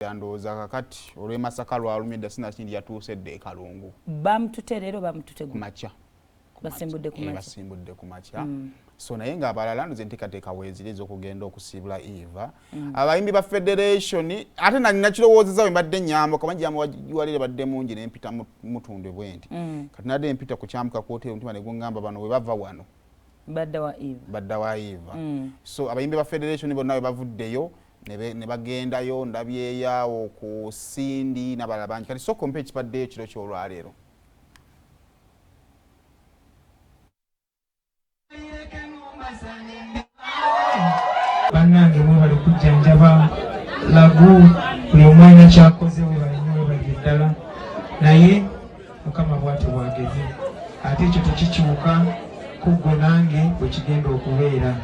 Ndowooza kakati olw'e Masaka lwalumye dda, sinakindi yatuuse dda e Kalungu. Bamutute leero, bamutute ku makya. Basimbudde ku makya. Basimbudde ku makya. So naye ng'abalala ndoza enteekateeka weeziri ez'okugenda okusiibula Eva. Abayimbi ba federation ate nakirowoozeza bwe mbadde nyambuka manyi badde mungi ne mpita Mutundwe bwe nti. Kati nadde mpita ku kyambuka ku hoteri, omutima ne guŋŋamba bano bwe bava wano badda wa Eva. Badda wa Eva. So abayimbi ba federation bonna bwe bavuddeyo ne bagendayo, ndabyeyawo ku Sindi n'abalala bangi. Kati sooka ompe ekibaddeyo ekiro ky'olwaleero. Bannange, mwebale kujjanjaba Lagu. Buli omwana kyakoze, webale nnyo, webalire ddala. Naye Mukama bw'atyo bwageze, ate ekyo tekikyuka ku ggwe nange bwe kigenda okubeera.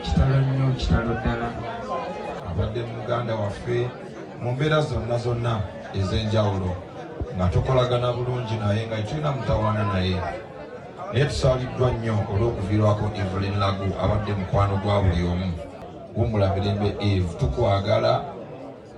Kitalo nnyo, kitalo ddala. Abadde muganda waffe mu mbeera zonna zonna ez'enjawulo, nga tukolagana bulungi naye, nga tetulina mutawaana naye, naye tusaaliddwa nnyo olw'okuviirwako Evelyn Lagu, abadde mukwano gwa buli omu. Wummula mirembe Eve, tukwagala,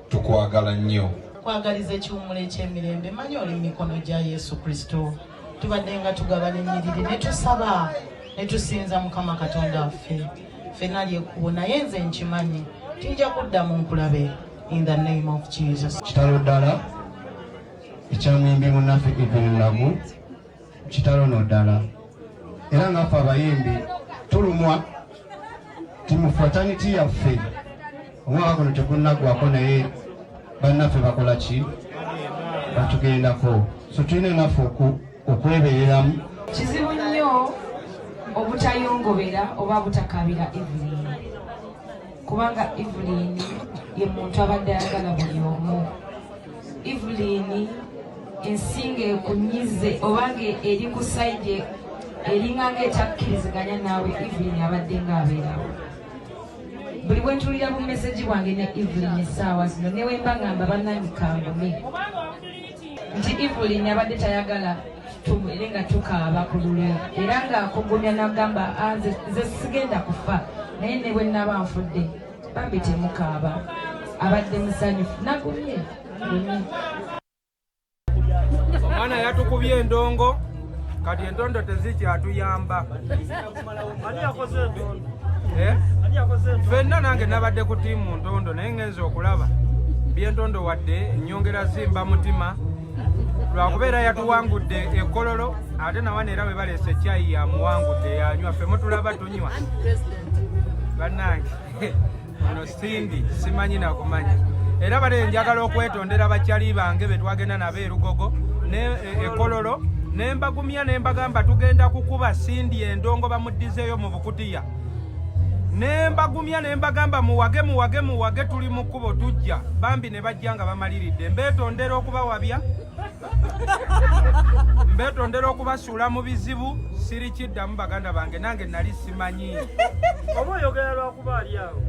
tukwagala nnyo. Kwagaliza ekiwummulo eky'emirembe. Manyi oli mu mikono gya Yesu Kristo. Tubadde nga tugabana ennyiriri ne tusaba ne tusinza Mukama Katonda waffe. Ffenna lyekkubo, naye nze nkimanyi tinja kuddamu nkulabe, in the name of Jesus. Kitalo ddala ekyamuyimbi munnaffe Evelyn Lagu, kitalo no ddala. Era ngaffe abayimbi tulumwa ti mu fraternity yaffe omwaka guno tegunnagwako, naye bannaffe bakola ki? Batugendako. So tulina naffe okwebereramu. Kizibu nnyo obutayongobera oba butakabira Evelyn, kubanga Evelyn ye muntu abadde ayagala buli omu. Evelyn, ensinga ekunyize obanga eri ku side eringa ngaetakkiriziganya naawe, Evelyn abadde ng'abeerawo. Buli bwe ntuulira bu message bwange ne Evelyn essaawa zino, ne wemba ngamba bannange kangume nti Evelyn abadde tayagala tubeere nga tukaaba ku lulwe, era ng'akugumya n'agamba, "Ah, nze sigenda kufa, naye ne bwe naba nfudde bambi temukaaba." Abadde musanyufu, nagumye gumye. Omwana yatukubye endongo, kati entondo tezikyatuyamba. Eh? Ffenna nange nabadde ku tiimu ntondo, naye ngenza okulaba byentondo wadde nyongera zimba mutima lwakubeera yatuwangudde ekololo, ate nawana era bwe baleese ekyayi yamuwangudde yanywa, ffe mutulaba tunywa. Bannange, ono Sindi simanyi nakumanya. Era bale njagala okwetondera bakyali bange be twagenda nabo erugogo ne ekololo, ne mbagumya ne mbagamba tugenda kukuba Sindi endongo bamuddizeeyo mu bukutiya, ne mbagumya ne mbagamba muwage, muwage, muwage, tuli mu kkubo tujja. Bambi ne bajja nga bamaliridde. Mbeetondera okubawabya, mbeetondera okubasuula mu bizibu, sirikiddamu baganda bange, nange nali simanyi. Oba oyogera lwakuba ali awo?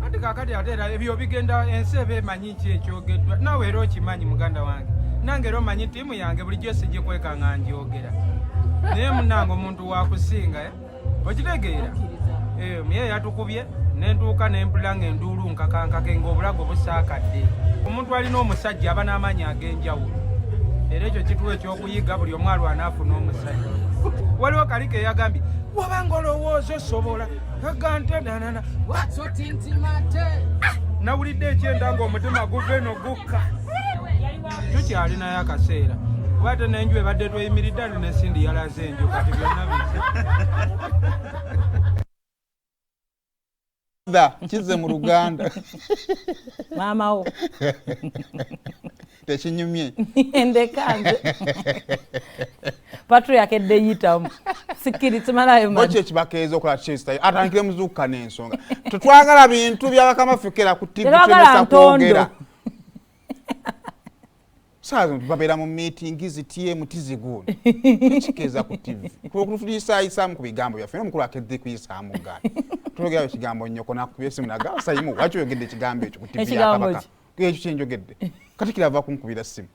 Ate kakati ate era ebyo bigenda, ensi eba emanyi ki ekyogeddwa. Naawe era okimanyi muganda wange, nange era omanyi ttiimu yange bulijjo sigikweka nga njogera, naye munange omuntu wakusinga, eh? Okitegeera? Muye yatukubye nentuuka nempulira nga enduulu nkakankake ng'obulago busaakadde. Omuntu alina omusajja aba n'amaanyi ag'enjawulo, era ekyo kituwa ekyokuyiga, buli omu alwana afuna omusajja. Waliwo kali ke yagambye wabanga olowooza osobola agante nanana, nawulidde ekyenda ng'omutima guva eno gukka. Tukyalinayo akaseera, kuba ate n'enju ebadde tweyimiridde, ate ne Sindi yalaze enju, kati byonna bize. Kize mu Luganda. Maama wo. Tekinyumye. Ndeka nze patro yakedde yitamu sikiri kimalayo. Ki ekibakeeza okola kyesitayo atandikire muzuukuka n'ensonga. Tetwagala bintu byabakama fekera ku TV. Tetwagala tumesa ntondo. Kwogera saa zino babeera mu meeting zitm tizigundi kikeeza ku TV tuliyisayisaamu ku bigambo byaffe. Omukulu akedde kuyisaamu gaali twogerayo ekigambo nnyoko nakubya esimu nagamba, "Sayimu, waki oyogedde ekigambo ekyo ku TV ya Ekigambo Kabaka?" Ekyo kyenjogedde kati kirava kunkubira simu.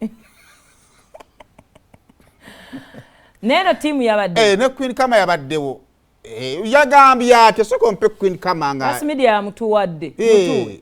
Neeno ttiimu yabadde. Ne Queen Kama yabaddewo. Yagambye atya? Sooka ompe Queen Kama nga Mass media yamutuwadde. Mutuwe.